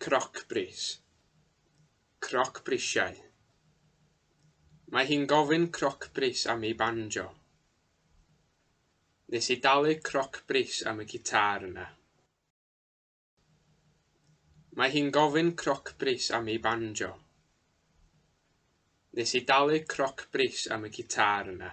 Crocbris. Crocbrisiau. Mae hi'n gofyn crocbris am ei banjo. Nes i dalu crocbris am y gitâr yna. Mae hi'n gofyn crocbris am ei banjo. Nes i dalu crocbris am y gitâr yna.